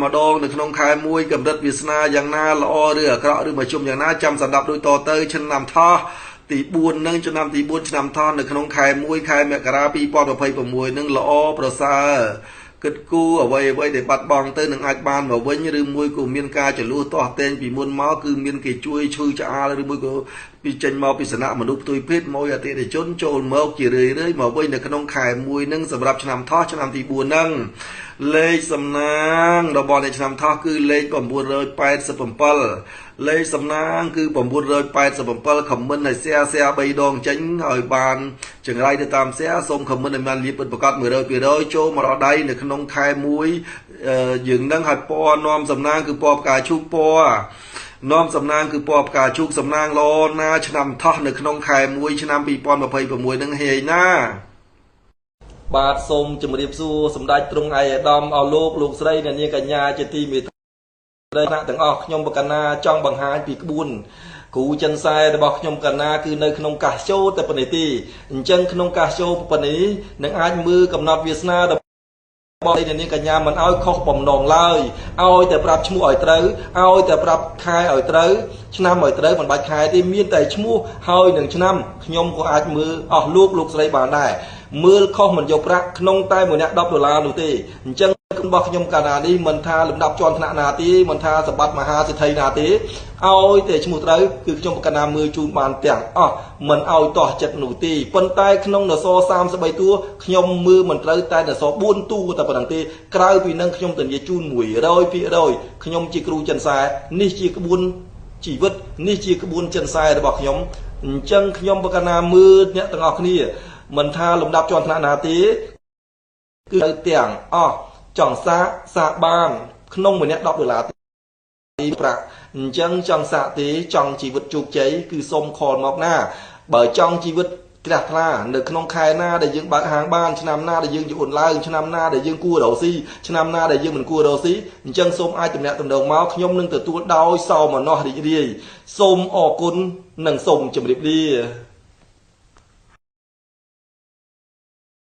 ម្ដងនៅក្នុងខែ1កម្រិតវាសនាយ៉ាងណាល្អឬអាក្រក់ឬមជ្ឈមយ៉ាងណាចាំសម្រាប់ដូចតទៅឆ្នាំថោះទី4នឹងឆ្នាំទី4ឆ្នាំថោះនៅក្នុងខែ1ខែមករា2026នឹងល្អប្រសើរគិតគូរអ្វីអ្វីដែលបាត់បង់ទៅនឹងអាចបានមកវិញឬមួយក៏មានការចលួសទាស់ទែងពីមុនមកគឺមានគេជួយឈឺឆ្អាលឬមួយក៏ពីចេញមកពីសំណាក់មនុស្សផ្ទុយភេទមកអតិថិជនចូលមកជារឿយៗមកវិញនៅក្នុងខែ1នឹងសម្រាប់ឆ្នាំថោះឆ្នាំទី4នឹងលេខសំណាងរបស់អ្នកឆ្នាំថោះគឺលេខ987លេខសំណាងគឺ987ខមមិនឲ្យ share share 3ដងចេញឲ្យបានចង្រៃទៅតាម share សូមខមមិនឲ្យបានលៀបពិតប្រាកដ100%ចូលមកដល់ដៃនៅក្នុងខែ1យើងនឹងឲ្យពណ៌នាំសំណាងគឺពណ៌ផ្កាឈូកពណ៌នាំសំណាងគឺពណ៌ផ្កាឈូកសំណាងល្អណាឆ្នាំថោះនៅក្នុងខែ1ឆ្នាំ2026នឹងហេណាបាទសូមជម្រាបសួរសម្ដេចទ្រង់ឯកឧត្តមអស់លោកលោកស្រីអ្នកនាងកញ្ញាជាទីមេត្រីថ្នាក់ទាំងអស់ខ្ញុំបកណាចង់បង្ហាញពីក្បួនគ្រូចិនសែរបស់ខ្ញុំកណាគឺនៅក្នុងកាសជោតែប៉ុណ្ណេះទេអញ្ចឹងក្នុងកាសជោប៉ុណ្ណេះនឹងអាចមើលកំណត់វាសនារបស់អ្នកនាងកញ្ញាមិនឲ្យខុសបំណងឡើយឲ្យតែប្រាប់ឈ្មោះឲ្យត្រូវឲ្យតែប្រាប់ខែឲ្យត្រូវឆ្នាំឲ្យត្រូវមិនបាច់ខែទេមានតែឈ្មោះហើយនឹងឆ្នាំខ្ញុំក៏អាចមើលអស់លោកលោកស្រីបានដែរមើលខុសមិនយកប្រាក់ក្នុងតែមួយអ្នក10ដុល្លារនោះទេអញ្ចឹងរបស់ខ្ញុំកាលណានេះមិនថាលំដាប់ជាន់ថ្នាក់ណាទេមិនថាសម្បត្តិមហាសេដ្ឋីណាទេឲ្យតែឈ្មោះត្រូវគឺខ្ញុំកណាមើលជូនបានទាំងអស់មិនឲ្យតោះចិត្តនោះទេប៉ុន្តែក្នុងនស33តួខ្ញុំមើលមិនត្រូវតែនស4តួតែប៉ុណ្ណឹងទេក្រៅពីនឹងខ្ញុំធានាជូន100%ខ្ញុំជាគ្រូចិនសែនេះជាក្បួនជីវិតនេះជាក្បួនចិនសែរបស់ខ្ញុំអញ្ចឹងខ្ញុំបកណាមើលអ្នកទាំងអស់គ្នាមិនថាលំដាប់ជាន់ថ្នាក់ណាទេគឺទាំងអស់ចង់សាកសាកបានក្នុងម្នាក់10ដុល្លារទីប្រាក់អញ្ចឹងចង់សាកទេចង់ជីវិតជោគជ័យគឺសូមខលមកណាបើចង់ជីវិតជ្រះថ្លានៅក្នុងខែណាដែលយើងបើកហាងបានឆ្នាំណាដែលយើងយួនឡើងឆ្នាំណាដែលយើងគួររកស៊ីឆ្នាំណាដែលយើងមិនគួររកស៊ីអញ្ចឹងសូមអាចទំនាក់ទំនងមកខ្ញុំនឹងទទួលដោយសោមនស្សរីករាយសូមអរគុណនិងសូមជម្រាបលា។